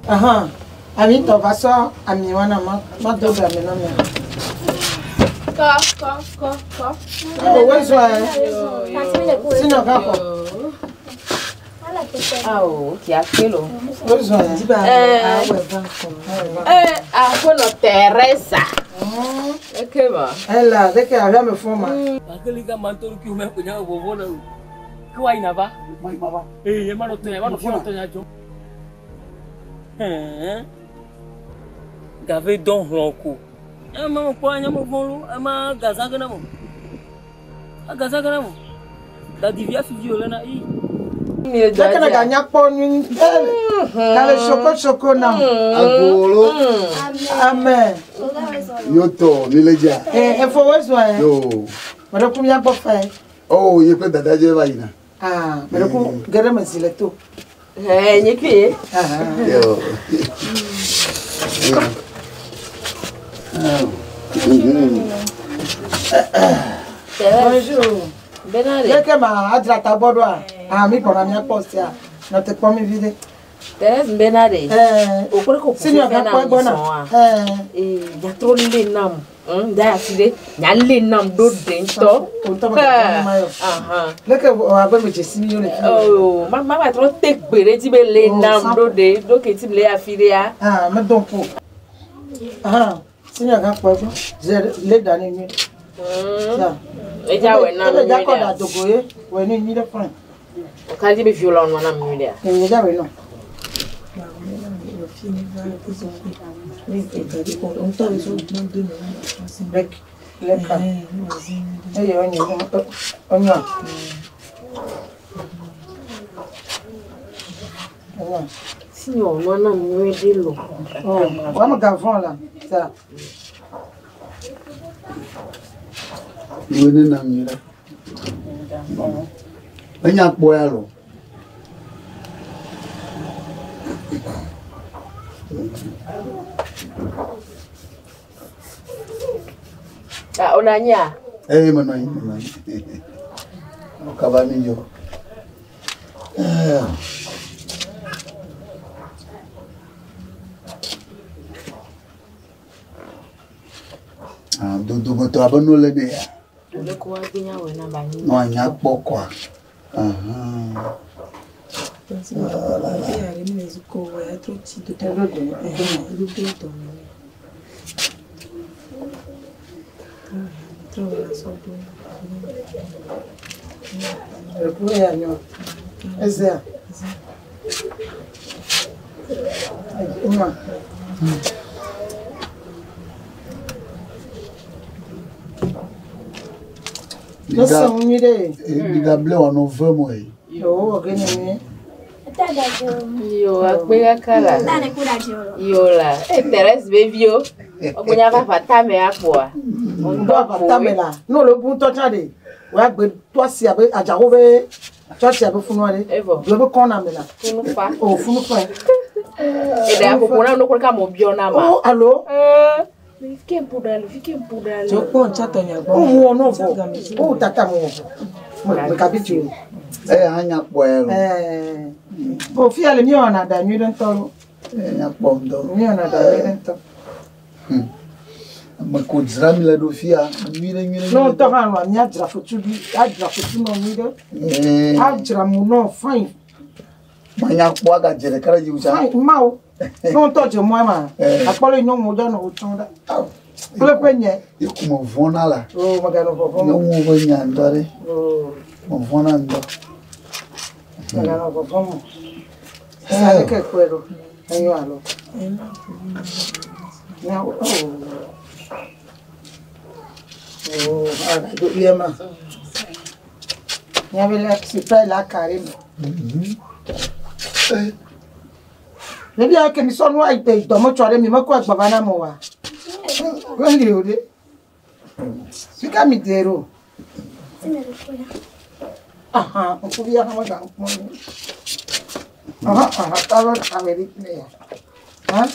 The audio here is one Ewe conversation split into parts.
Ahan, ami tɔ va sɔ ami wa na ma ma do bla mi na mi. Kɔ kɔ kɔ kɔ. O wo zɔ yɛ. Sinɔ ka kɔ. Awo kì a kelo. O zɔ yɛ. Ee aƒenɔ Teresa. Eke ma. Ela de ke avia me fɔ ma. Gave dɔn hlɔ̃ ko. Ema me kpɔ anya me vɔ̃ lo, ema gaza ge na mo. Agaza ge na mo. Dadivi afi vi wòle na yi. Leke ne ganya kpɔ nyui. Gale soko soko na. Agolo. Amen. Yoto mi le dza. Ee efo wo zɔ yɛ. Yo. Mɛ ɖe ku mía gbɔ fɛ. Oh, ye kple dada dze va yina. Aa mɛ ɖe ku ge ɖe me zi le to. Ɛɛ nye kue. Yo. Bonjour. Bena de. Leke ma adzra tagbɔ ɖoa? Ah mi gbɔna mía kpɔ sia. Nɔ te kpɔ mi vi ɖe. Teresa bena de. Ɛɛ Okore ko senior ka kpɔ egbɔ na. Ɛɛ. Ee nyatro le nam. Da asi ɖe. Nya le nam ɖo ɖe ŋutɔ. O ŋutɔ me gakpɔ ma yɔ. Leke wɔ abe me dzesi mi yɔ le fi. Oh, ma ma ma trɔ te gbe ɖe dzi be le nam ɖo ɖe ɖo ke ti le afi ɖea. Ah me dɔn ko. Ah senior ka kpɔ egbɔ. Zɛ le da ne nyuie. Edza wɔ nam Ebe dza nyuie kɔ da ɖea. dogo ye wɔ ne nyuie ɖe fine. O ka dzi be violon nɔ nam nyuie ɖea. Ee dza wɔ nɔ. Lek leka. Eye onye onye. Onye. Senior nɔ nam nyuie ɖe lo. Oh, wàá gavɔn la. Sa. Wo ne nam nyuie ɖe. Enya kpɔ ya lo. Ah, o na nya. Ee menɔ anyi menɔ anyi. Kaba mi dzɔ. Ah, dodometɔ abe nu le ne ya. Ole ko wa gbe nya wɔ na ba nyi. Nɔ anya kpɔ kɔa. Ahan. Eku ya nyɔ. Ezea. Nyɔ. Lɔsɛ ŋu nyui ɖe. Migable wòanɔ ve mo ye. O wɔ ge ne nyuie. Yo akpe kaka la. Yo la. E Teresa be vio. O nya va fata me akpoa. Ŋdɔ abatame la. N'o le bu ŋutɔ tsã ɖe. Wòya gbe to asi abe adzawo be Tsɔtsi abe funua ɖe. Evɔ. Dzo be kɔna me la. Funu fa. O funu fa. Eɖe aƒoƒo na nokoro ka mo biɔ na ma. O alo. Fi ke ƒo ɖa le, fi ke ƒo ɖa le. Tso kpɔ ŋtsatɔ nya gbɔ. O mu wɔ nɔ vɔ. O tata mu wɔ vɔ. Me kabi tso. Eya hã nya kpɔ ya lo. Ɛɛ. O fia le mi wɔna ɖa nyui ɖe ŋutɔ lo. Eya nya kpɔ ŋutɔ. Mi wɔna ɖa nyui ɖe ŋutɔ. Ame ko dzra mi le ɖo fia nyui ɖe nyui ɖe. Ne ŋutɔ hã nɔa míadzra fotu bi, adzra fotu nɔ nyui ɖe. Ɛɛ. Adzra mu nɔ fine. Manya kpɔ agadze ɖeka ɖe dzi wò tsã. Fine mawo. Ne ŋutɔ dze mɔa ma, akpɔ le nyɔnuwo dza nɔ wo tsɔm ɖa. Kple ƒe nye. Yeku me vɔ̃na la. O meganɔ vɔvɔm. Nyɔnuwo ƒe nya ŋutɔ ɖe. O Me vɔ̃na ŋutɔ. meganɔ vɔvɔm o. Sisa ɖeke kpɔe ɖo. Enyo alo. Nya o. O agadzo ye ma. Nya be le surprise la carré me. Ɖevi ya ke mi sɔ nua yi dɔme tsɔ ɖe mi mekɔ agba va na me oa? Weli o ɖe. Fi ka mi de ɖo? Aha, ŋkuvi ya hã mega kpɔ ne. Aha, aha, talo awe ɖi ne ya. Ha?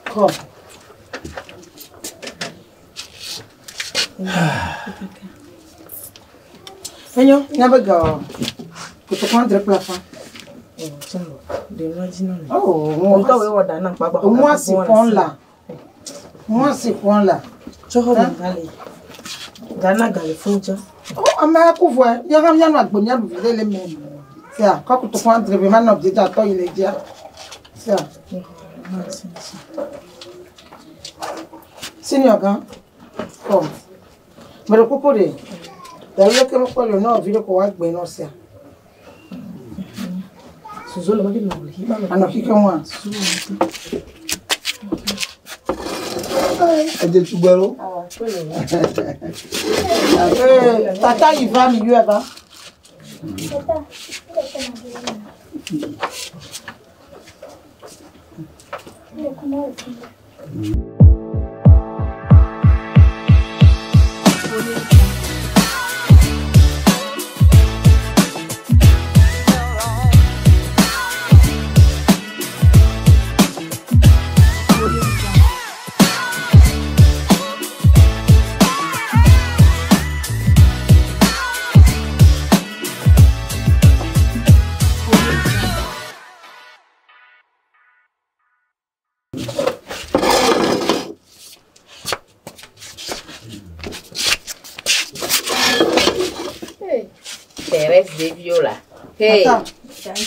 Kɔ. Enyo, nya be ga kotoku 7.5. Ɖe nua dzi na me. Oh, Ŋutɔ woe wɔ ɖa na kpagba. Moi si pɔn la. Moi si pɔn la. Tsɔ xɔ mi va le. Gana gali fún tsɔ. Oh, ame aku vɔe. Mía hã míanɔ agbe míaɖu vi ɖe le me. Sia, kɔ kotoku 7 be manɔ vi dza tɔ yi le dzia. Sia. Senior gã. Kɔ. Meɖe kuku ɖe. Davi ɖeke mekpɔ le o, ne wɔ vi ɖe ko woagbe nɔ sia. Suzo le ma bi nɔ hi ba Anɔ xixi ŋua. Edze tugbe lo. Ee, tata yi va mi yɔe va. Thérèse ɖeviwo la. Hey. Tata,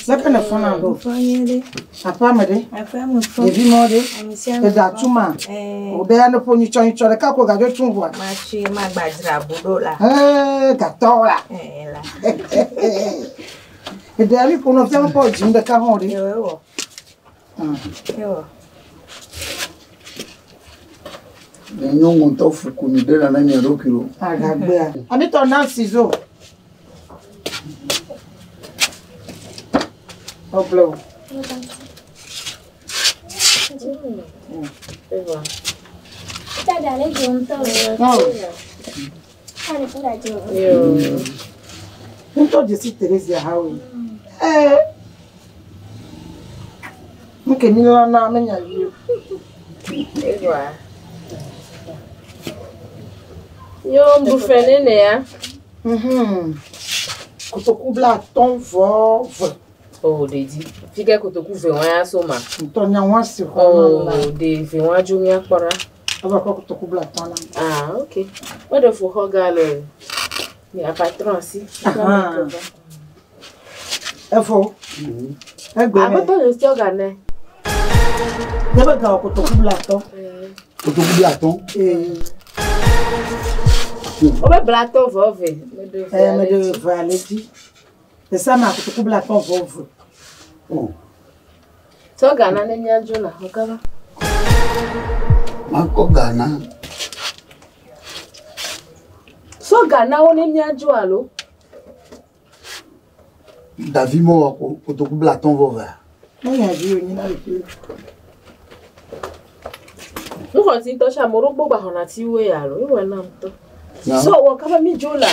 leke ne fɔna ɖo? Fɔ nyuie ɖe. Aƒea me ɖe? Aƒea me fɔ. Ɖevi mɔ ɖe? Ame sia ame Eɖa fɔ. tuma? Ɛɛ. Wò ɖe ya ne ƒo nyitsɔ nyitsɔ ɖeka ko gadzo tum vɔa? Matsi magba dzra bo ɖo la. Ee, gatɔ la. Ɛɛ la. Eɖe ya mi ƒo nɔ fia mekpɔ dzim ɖeka hã o ɖe. Ewɔ. Ewɔ. Nyɔnu ŋutɔ fuku mi ɖe nana mia ɖokui lo. Agagbea. Amitɔ na ciseau. Ɔblɔ. Ewɔ. Yo. Ŋutɔ dzesi Theresia ha woe. Ee. Nke mi lɔna menya vi o. Ewɔ. Yo ŋɖufe nene ya. Kotoku 52. O ɖe dzi. Fi ke kotoku ve wɔn ya so ma. Ŋutɔ nya wɔn si xɔ O na. ɖe ve wɔn dzo mía kpɔ ɖa. Eva kɔ kotoku 50 na. Ah, ok. Meɖe fo xɔ ga le mia patron si. Aha. Efo. Egbe me. Aƒetɔ le si ga ne. Ne be ga wɔ kotoku 50. Kotoku 50. Ee. Wobe 52. Meɖe ve Ee, me ale ɖe dzi. ve ale dzi. Esa ma kotoku 52. Oh. Tsɔ ga na ne míadzo la. Wokaba. Makɔ ga na. Sɔ ga na wo ne míadzo alo. Davi mɔ wɔ ko kotoku 52 vea. Ne nya vi wònyi na le fi. Nuxɔti ŋutɔ tsa ame ɖewo gbɔ gba xɔna tiwoe alo ewɔ na ŋutɔ. Sɔ wɔ kaba mi dzo la.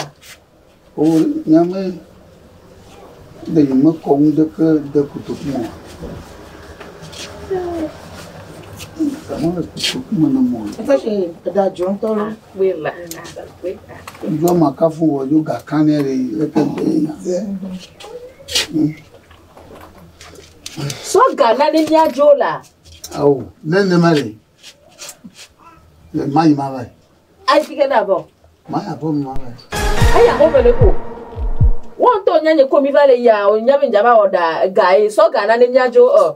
O nyame ɖe nye mekɔ nu ɖeke de kotoku me o. Game le kotoku me na mo. Efe se eɖa dzɔ ŋutɔ lo. Akpe la, akpe. Ŋdzɔ makafu wɔ dzo gaka nɛ ɖe leke gbe nya. Sɔ ga na ne mía dzo la. Awo, ne ne ma le. Le ma yi ma va. Ayi fi ke na vɔ. Ma ya vɔ ma va. Eya xɔ me le ko. Wo ŋutɔ nya nye ko mi va le yia, o nya be ŋdza va wɔ ɖa ga ye. Sɔ ga na ne mía dzo ɔ.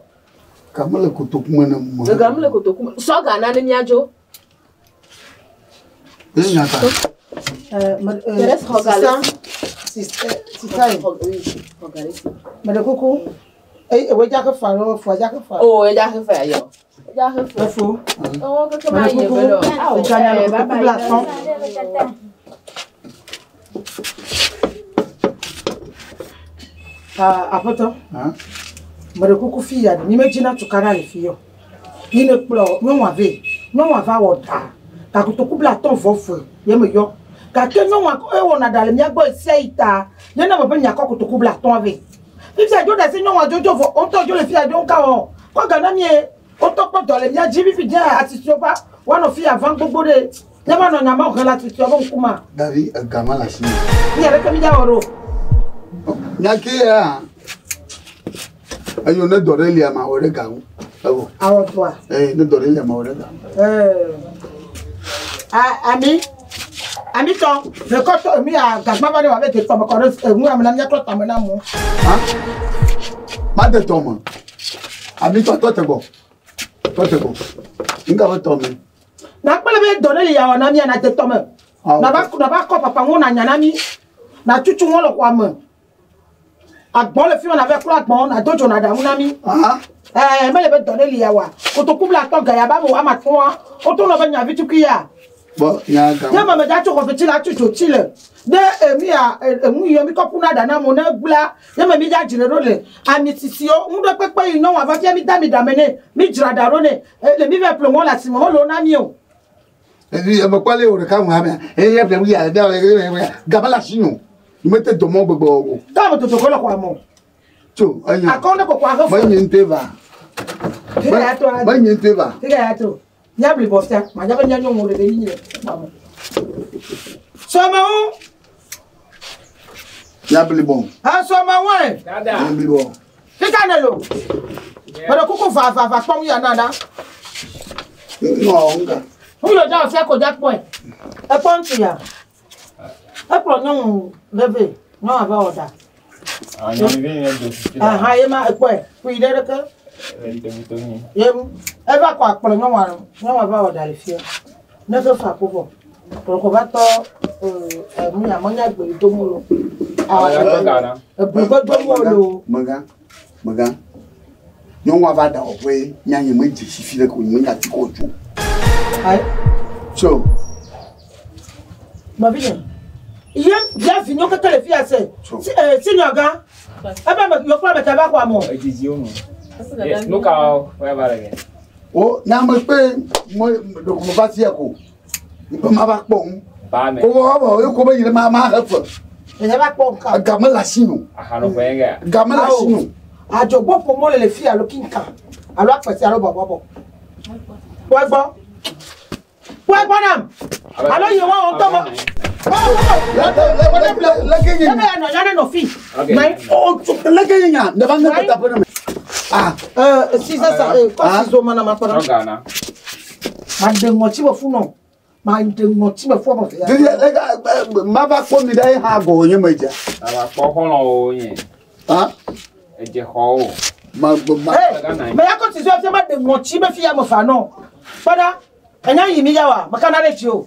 Game le kotoku me ne mo. Game le kotoku me. Sɔ ga na ne mía dzo. Ye nya ta. Thérèse xɔ ga le. Sisa ye. Oui, xɔ ga le si. Me ɖe kuku. Eye ewe dza ke fa lo, fua dza ke fa. Oh, edza ke fa yɔ. Edza ke fa. Efo. Ewɔ keke Me ma ɖe yi kuku. eve lɔ. Awo, Edza nya le eh, kotoku bye bla bye. tɔn. Aƒetɔ. Ha? Me ɖe kuku fi ya ɖe. Mi medzina tukaɖa le fi yɔ. Mi ne kplɔ nyɔnua vɛ. Nyɔnua va wɔ ɖa. Ga kotoku bla atɔ̃ vɔ fe ye me yɔ. Gake nyɔnua ewɔna ɖa le mía gbɔ ɣe sia ɣi ta. Nye ne me be miakɔ kotoku bla atɔ̃a vɛ. Fifia dzo ɖe asi nyɔnua dzodzo vɔ. Wo ŋutɔ dzo le fia dzo ŋka wɔ. Kɔ ga na mie. Wo ŋutɔ kpɔ dɔ le mía dzi fifi dze asisiwo va woanɔ fia vam gbogbo ɖe. Ne va nɔ nyama he le asisiwo be ŋkume. Davi egama le asi me. Fia ɖeke mi dza wɔ ɖo. Nya ke ya. Eyo ne dɔ ɖe lia ma wɔ ɖe ga ŋu. Evɔ. Awɔ dɔa. Eh, ne dɔ ɖe lia ma wɔ ɖe ga ŋu. Ami ami tɔ le kɔtɔ mi a gagba va ɖe wa be de tɔme kɔ ɖe enu ame na miatrɔ tame na mo. Ha? Ma de tɔme. Ami tɔ tɔ te gbɔ. Tɔ te gbɔ. Nga be tɔme. Na kpele be dɔ ɖe li ya wɔ na mia na de tɔme. Awɔ. Na va kɔ papa ŋu na nya na mi. Na tutu ŋu le xɔa me. Agbɔn le fi ma na vɛ klɔ agbɔn na do dzo na ɖaŋu na mi. Aha. Mele be dɔ ɖe li ya wa. Kotoku bla tɔ ga ya ba mo ama tɔa. Woto nɔ be nyavi tukui ya. Bɔ nya ga. Nye me dza tso xɔfe tsi la tso dzo tsi le. Ne emi ya enu yɔ mi kɔ kuna ɖa na mo ne gbla. Nye me mi dza dzre ɖo le. Ami sisiwo ŋu ɖe kpekpe yi nyɔnua va fia mi da mi ɖa me ne. Mi dzra ɖa ɖo ne. Le mi vɛ ƒle ŋɔ le asime mele wo na mi o. Evi eme kpɔ le wo ɖeka ŋu hame. Eye ya ƒle ya ya ya gama le asi nyo. Me te dɔmɔ gbegbe o. Tɔ me toto ko le xɔa me o. Tso enya. Akɔ ne kɔkɔ ahe Me nye ŋutɔe va. Fika ya to Me nye ŋutɔe va. Fika ya to. Nya bli bɔ fia. Ma nya be nya nyɔnu ɖe ɖe nyi le xɔa me. Sɔmewo. Nya bli bɔ. Ha sɔmewo. Dada. Nya bli bɔ. Fika ne lo. Me ɖe kuku va va va kpɔm ya na ɖa. Nɔ ŋga. Ŋu yɔ dza fia ko dza kpɔe. Ekpɔ ŋutsu ya. Ekplɔ nyɔnu veve. Nyɔnua va wɔ ɖa. Ah, nyɔnuvi nye do fifi la. Aha ye ma ekpɔe. Kui ɖe ɖeke. Ntobito nyi. Ye eva kɔ akplɔ nyɔnua ɖo. Nyɔnua va wɔ ɖa le fia. Ne fe fa ko vɔ. Kplɔ va tɔ enu ya menya gbe do mo lo. Awo ga na. Eblu gbe do mo lo. Mega. Mega. Nyɔnua va ɖa wɔƒe nya nye me dze si fi ɖe ko nye me nya ti kɔ tso. Ayi. Tso. Nɔvinye. Ye bia vi nyɔ keke le fia se. Tso. Senior gã. Ebe me yɔ kple me ta va xɔa me o. Edzidzi wo nu. Nu ka wɔ va le ke? O nya me kpe mo ɖeko me va fia ko. Be ma va kpɔ ŋu. Ba me. Ko wɔ wɔ ye ko be yi ɖe ma ma he fe. Enye va kpɔ ŋka. Game le asi nyo. Ahano ƒe yɛ kea. Game le asi nyo. Adzɔgbɔ ƒomɔ le le fia alo kinka. Alo akpɛsi alo bɔbɔbɔ. Kpɔ egbɔ. Kpɔ egbɔ nam. Alo yi wɔ ŋutɔ mɔ. Leke nye Ebe ya nɔ nya ne nɔ fi. Ok. Mais o tso leke nye nya ne va ne be taƒe ne me. Ah. Si ça kɔ ciseau ma na ma kpɔ Sɔ ɖa. ga na. Ma ɖe ŋɔti me fu nɔ. Ma ɖe ŋɔti me fu ame eve ya. Didi leke ma va kpɔ mi ɖe ye hã gɔ nye me dza. Aba kpɔ xɔlɔ̃wo nye. Ah. Edze xɔwo. Ma ma. Hey, me ya kɔ ciseau fia ma ɖe ŋɔti me fia me fa nɔ. Kpɔ ɖa. Enya yi mi ya wa, me kana ɖe dzi o.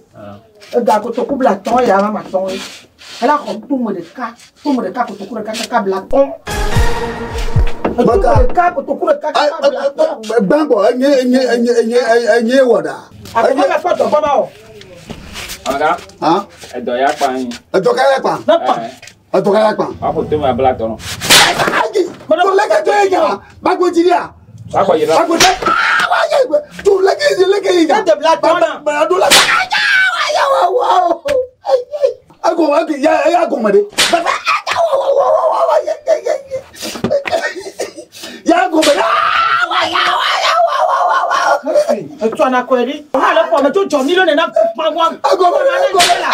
Ega kotoku bla tɔn ya ma ma tɔn ye. Ela xɔ tome ɖeka, tome ɖeka kotoku ɖeka kaka bla tɔn. Tome ɖeka kotoku ɖeka kaka bla tɔn. Gbãgbɔ enye enye enye enye enye wɔ ɖa. Akɔfɛ bɛ kpɔ dɔ gbɔ ma o. Amegã. Ah. Edɔ ya kpa nyi. Edɔ ka ya kpa. Ne kpa. Edɔ ka ya kpa. Woaƒo tome abla tɔ nɔ. Ayi. To leke to ye nya. Bagbo dzi ɖia. Woakɔ yi la. Bagbo dzi. Ah wa ye to leke ye leke ye nya. Ne de bla tɔn na. Ba do la. Aya wa ya wa wa. Ayi. Egɔme ya eya gɔme ɖe. Ya gɔme ɖe. Etu anakɔe ɖi. Ɔha le xɔ me tso dzɔ mi lo nena kpagua. Egɔme ɖe egɔme la.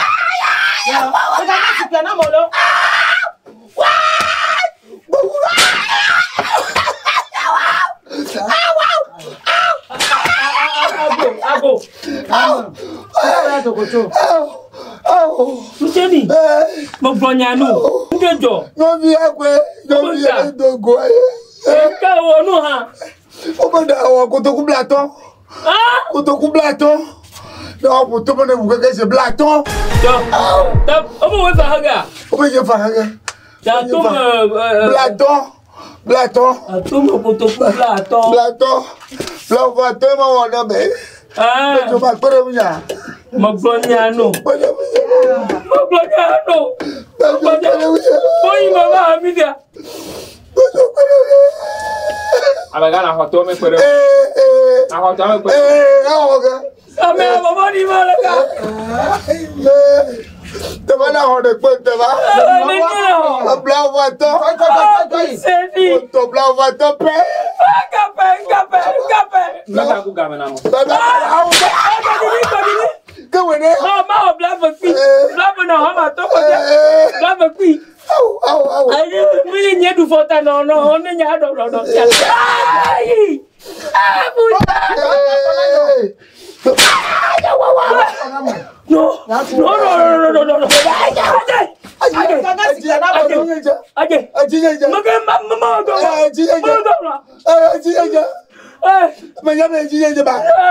Ega na sikpia na mo lo. Ago, ago. Awo. Dogoto. Nseni, mo gbɔ nya nu. Nke dzɔ. Nyɔvi akɔe nyɔvi edogo ye. Eke wɔ nu hã. Wo be ɖe wɔ kotoku blatɔ. Kotoku blatɔ. Ne wɔƒo to be ne ʋu keke se blatɔ. Tɔ. Tɔ, wo be wo fa hege. Wo be ye fa hege. Ta to me. Blatɔ. Blatɔ. Ato me kotoku blatɔ. Blatɔ. Blatɔ ma wɔ ɖe me. Etso ma kpe ɖe ŋunya. Megblɔ nya no. Megblɔ nya no. Megblɔ nya. Boyi ma va ami dia. Amegã na xɔtɔ me kpe ɖe. Na xɔtɔ me kpe ɖe. Ame bɔbɔ ni ma le ka. Tẹ̀wá náà xɔ ɖe kpe tẹ̀wá. Bla va tɔ. Seni. Tɔ bla va tɔ pɛ. Kapɛ kapɛ kapɛ. Mɛta ku game na mo. Gbadini gbadini. Kéwé ne. Ma ma wɔ bla ve kpi. Bla ve na hɔ ma tɔ kɔ dɛ. Bla ve kpi. Awo awo awo. Ayi mi ye nye du fɔ ta nɔ nɔ ne nya dɔ dɔ dɔ. Ayi. Abuja. No no no no no no no. Ayi. Ayi. Ayi. Meke ma ma ma dɔ. Ma dɔ la.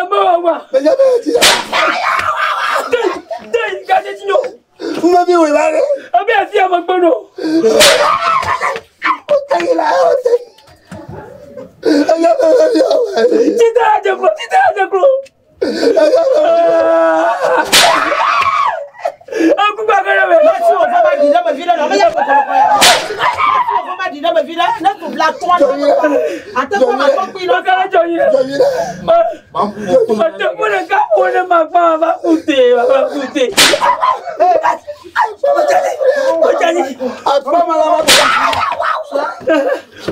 Ma ma ma. Deyi deyi gade ti nyo. Ebi esi ame gbe no. Tite adze klo tite adze klo. Ekugba kele me. Mesi wo va di ɖe me vi ɖe nɔ me ya kɔkɔkɔ ya. Mesi wo va di ɖe me vi ɖe ne tu bla tɔ na. Ate kɔ ma tɔ kpi Lọ kala jɔ yi. Ate ko ne ka ko ne ma gba va kute va kute. Ojali.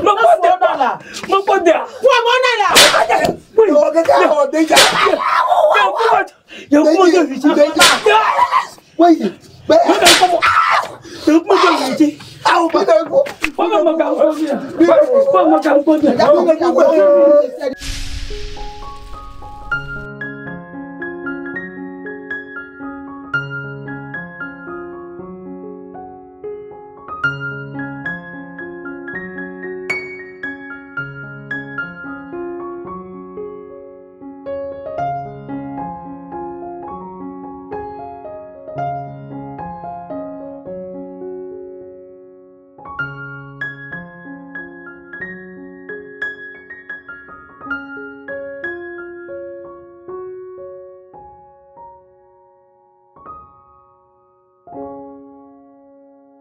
Mo kɔ de la. Mo kɔ de. Fún ọmọ náà la. Yẹ kuma jọ fi ci. Yẹ kuma jọ fi ci. Wọ́n bẹ mọ kà ń kọ́ mi. Wọ́n mọ kà ń kọ́ mi.